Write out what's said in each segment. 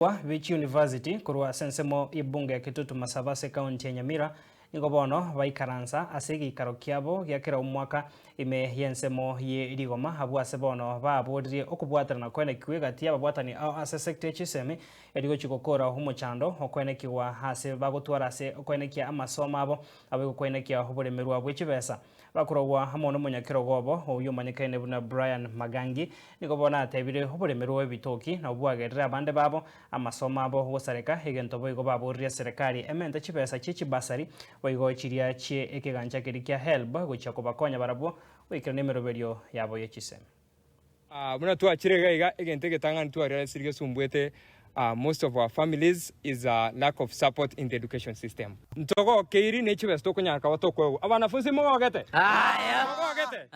Aborokigwa be chiuniversity korwa ase ensemo y'ebunge ya Kitutu Masaba ase ekaunti ya Nyamira nigo bono baikaransa ase egeikaro kiabo gia kera omwaka ime y'ensemo ye rigoma abwo ase bono baboririe okobwaterana koenekigwa egati y'ababwatani ao ase sector ye chisemi erio gochia gokora omochando okoenekigwa ase bagotwara ase okoenekia amasomo abo abo egokoenekia oboremerwa bwe chibesa. Bakorogwa amo nomonyakerogo obo, oyio omanyekaine buna Brian Magangi, nigo bono atebire oboremerwa bw'ebitoki nabwo bwagerire abande babo amasomo abo gosareka, egento boigo baboririe eserekari emente chibesa chie chibasari boigo chiria chie ekegancha keria kia HELB gochia kobakonya barabwo goikerania emeroberio yabo ye chisemi. Buna twachire iga iga, egento egetang'ani twarealisirie gesumbwete most of our families is a lack of support in the education system. Ntogokeiri ne chibesa tokonyara koba tokoegwa. Abanafunsi mogogete? Mogogete?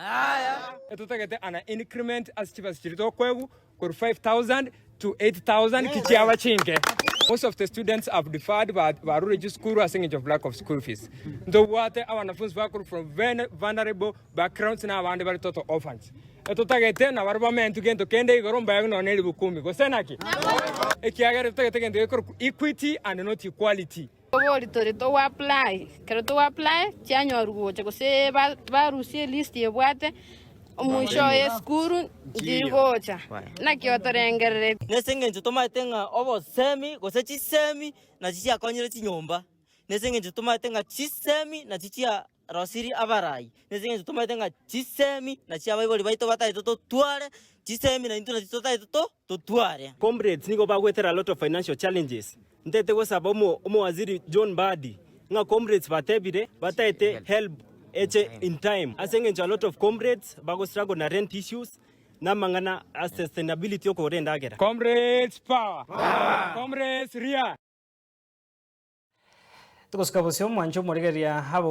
Etotagete an increment ase chibesa chiria tokoegwa korwa 5000 to 8000 ki chiaba chinke. Most of the students have deferred barure chisukuru ase eng'encho of lack of school fees. Ntobwate abanafunsi bakorwa from very vulnerable backgrounds na abande bare total orphans. Etotagete nabarabwo bamentwe gento kende igoro mbaegwe nonya neribukumi, gose naki? Ekiagera totagete gento gekorokwa equity and not equality. Tobori tore togo apply, ekero togo apply chianyorwa gocha gose barusie elist ebwate omoisho oye esukuru nchiri gocha. Naki otorengereretie? Nase engencho tomaete ng'a obosemi gose chisemi nachi chiakonyire chinyomba, nase engencho tomaete ng'a chisemi nachi chia Rosirie abarai, nase engencho tomaete ng'a chisemi nachio abaibori baito batagete totware, chisemi naintwe nachio totagete to totware. Comrades nigo bagwetera a lot of financial challenges. Ntete gosaba omo omowaziri John Mbadi ng'a comrades batebire bataete help eche in time ase engencho a lot of comrades bago struggle na rent issues na amang'ana a sustainability okogora endagera. Comrades power! Comrades ria! Togosika bosio mwanche omorigereria abo.